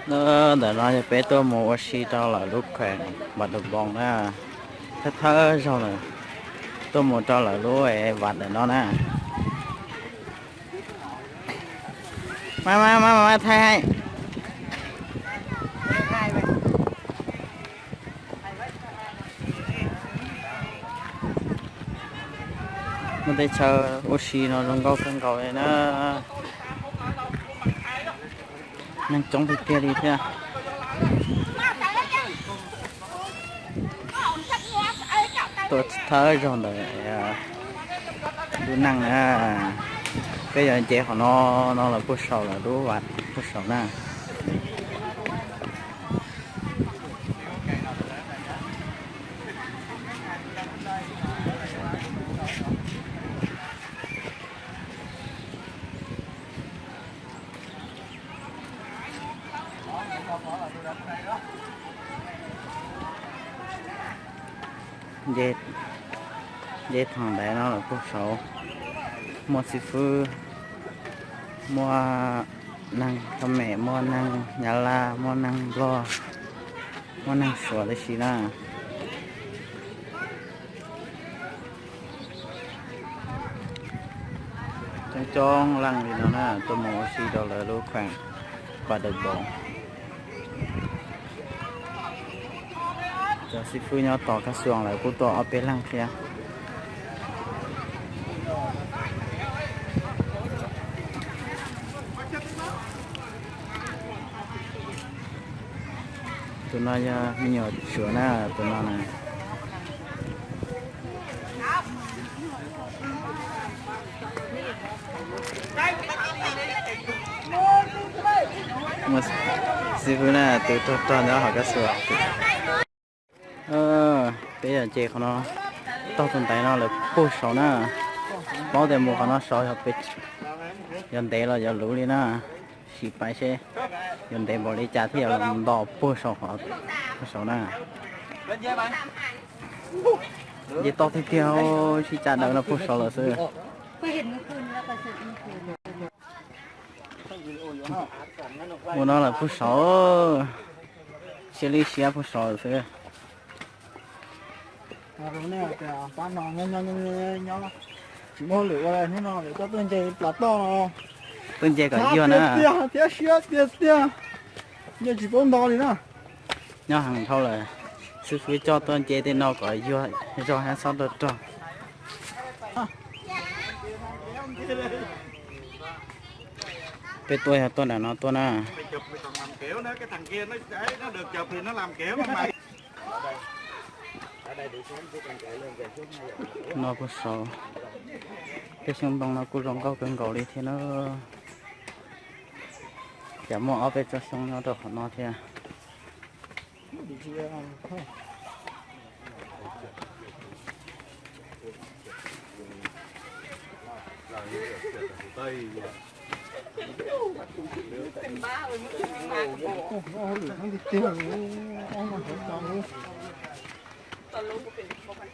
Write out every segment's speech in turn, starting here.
Ntawm no yog peb tuaj mus ua si rau lawv lub kheem Npam Dum Npoos na. Thawj thawj zaug lawm, tuaj mus rau lawv lub vas ntawm no na. Mas mas mas mas thaij hais. Muaj tej chaw ua si no zoo nkauj kawg nkaus li na. Neeg coob tiag tiag li thiab. Tuaj thawj zaug ntawm lub neej na, peb yuav nce qhov no, no lawv puag saud, lawv lub vas puag saud na. Nce thaum ntaiv no lawm puag saud, muaj xib fwb, muaj neeg Khmer, muaj neeg Nyab Laj, muaj neeg Nplog, muaj neeg Suav tib si na. Coob coob leej li no na, tuaj mus ua si rau lawv lub kheem Npam Dum Npoos. Cov xib fwb nyob tom kab xuas lawv kuj tuaj ob peb leeg thiab. Tus no yog me nyuam Suav na, tus no na. Muaj xib fwb na, tus rog rog nyob hauv kab xuas. Peb yuav nce qhov no, taug tus ntaiv no lawm puag saud na. Paub tias mus qhov no saud yog ntev los yog luv li na. Sim pais seb yuav ntev npaum li cas thiaj yuav los nto puag saud qhov, puag saud na. Nce toj tiag tiag, sib cav daws no puag saud lawm xwb. Ua no lawm puag saud, siab li siab puag saud lawm xwb. Tsis muaj hauj lwm ua hnub no lawm, tuaj tuaj nce plas toj no. Tuaj nce kom yuag na. Tiag thiab siab tiag tiag, nce tsis paub nto li na. Nyob heev dhau lawm, xib fwb coj tuaj nce tej no kom yuag zog thiab txhob rog rog. Peb tuaj yog tuaj nram no tuaj na. No puag saud, tej xyoob ntoo no kuj zoo nkauj kawg nkaus li thiab na. Cas muaj ob peb tsob xyoob nyob rau qhov no thiab.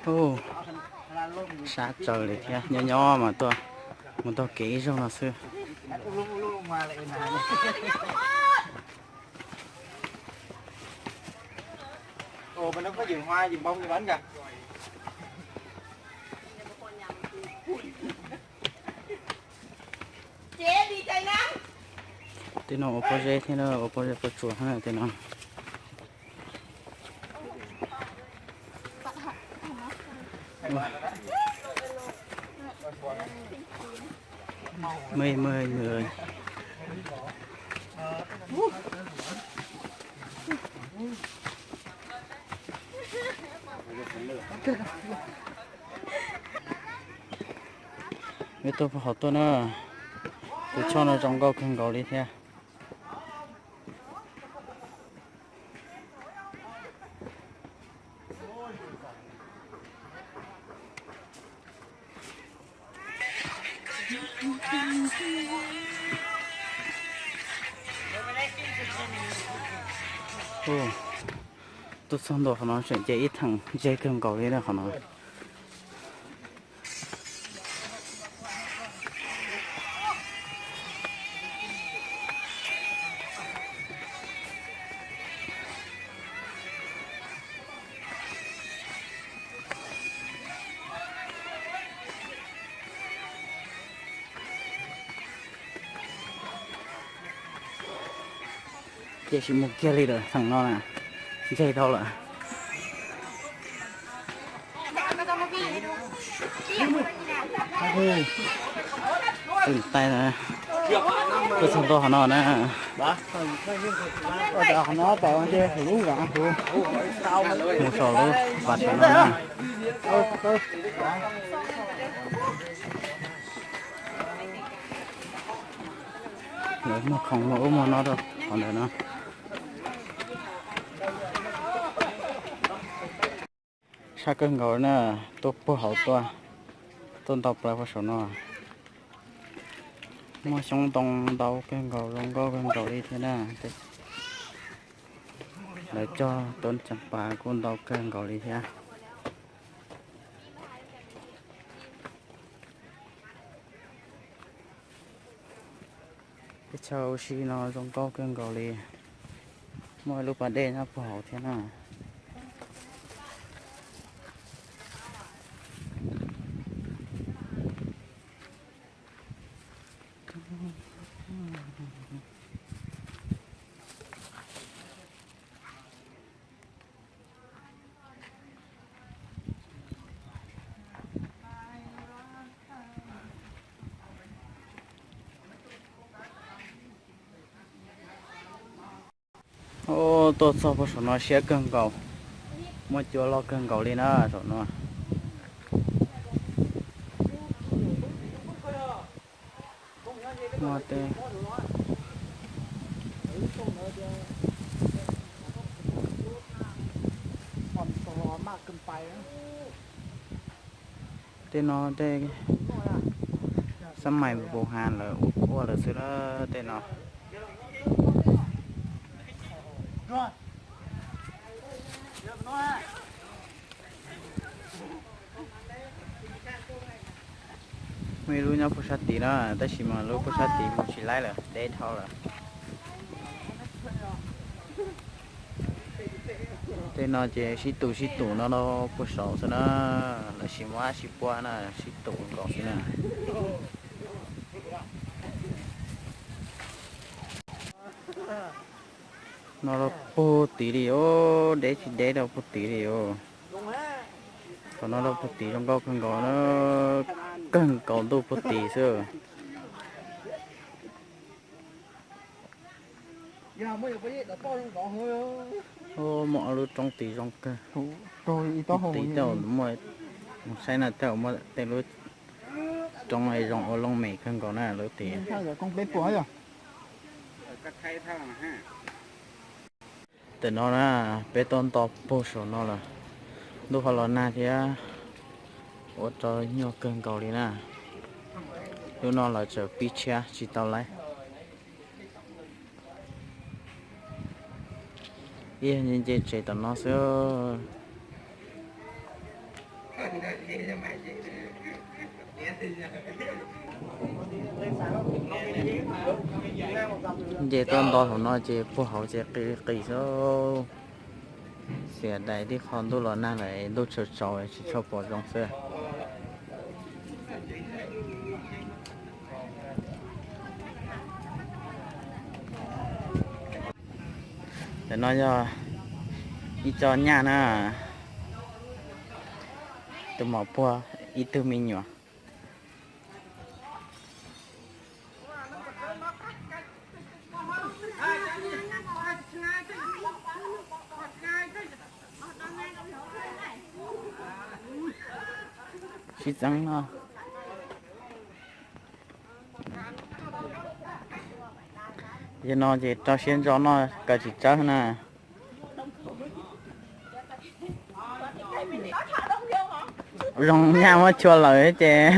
Hu, sab tsawg li thiab, nyob nyob mas tuaj mus taug kev ib zaug no xwb. Tej no ua pob zeb thiab na, ua pob zeb pob tsuas thiab tej no. Mười, mười người. Peb tuaj puag hauv tuaj na, tus choj no zoo nkauj kawg nkaus li thiab. Tuaj txog ntua qhov no tseem nce ib theem ze kawg nkaus li na qhov no. Ces tsis mus kiag li lawm, thaum no na, ntseg dhau lawm. Txeem tais na, tuaj txog ntua qhov no na. Mus saum lub pas saum no na. Lawv muag khoom muag ub muag no rau qhov ntawd no. Sab kawg nkaus na, tuaj puag hauv tuaj, tuaj ntau plaws puag saum no. Muaj xyoob ntoo ntau kawg nkaus, zoo nkauj kawg nkaus li thiab na. Lawv cog tub tseem pas kuj ntau kawg nkaus li thiab. Teb chaws ua si no zoo nkauj kawg nkaus li. Muaj ib lub pas dej nyob puag hauv thiab na. Tuaj txog puag saum no siab kawg nkaus, muaj cua loj kawg nkaus li na saum no. Muaj tej, tej no tej xab mais npus ha lawv ua lawm xwb na, tej no. Muaj ib lub nyob puag sab tid na, tab sis mas lub puag sab tid mus tsis laib lawm, deb dhau lawm. Tej no ces sib tus sib tus no no puag saud xwb na, lawv sib muab sib puab na, sib tus nkaus xwb na. No rau puag tid li os, deb tsis deb rau puag tid li os. Qhov no rau puag tid zoo nkauj kawg nkaus na, kawg nkaus ntuj puag tid xwb. Muaj ob lub roob tid zoo kawg. Tid tau muaj, mus saib na, tau muaj tej lub roob zoo ua looj mem kawg nkaus na lub tid. Tam no na, peb tuaj nto puag saum no lawm, ntuj ho los nag thiab, ua rau nyuaj kawg nkaus li na. Lub no lawv tseem pib tshiab tsis tau laib. Ib yog nce tsev tom no xwb. Nce tuaj nto hauv no ces puag hauv ces qis qis xwb. Xiam dais tib qho ntuj los nag lawm, ntuj tsaus tsaus tsis tshua pom zoo xwb. Tam no yog ib co nyaj na, tus maum puag ib tug me nyuam. Sib txeeb no. Yog no ces rau siab ntso noj kaw tsis tsawb na. Zoo nyaj muab chua lawm ces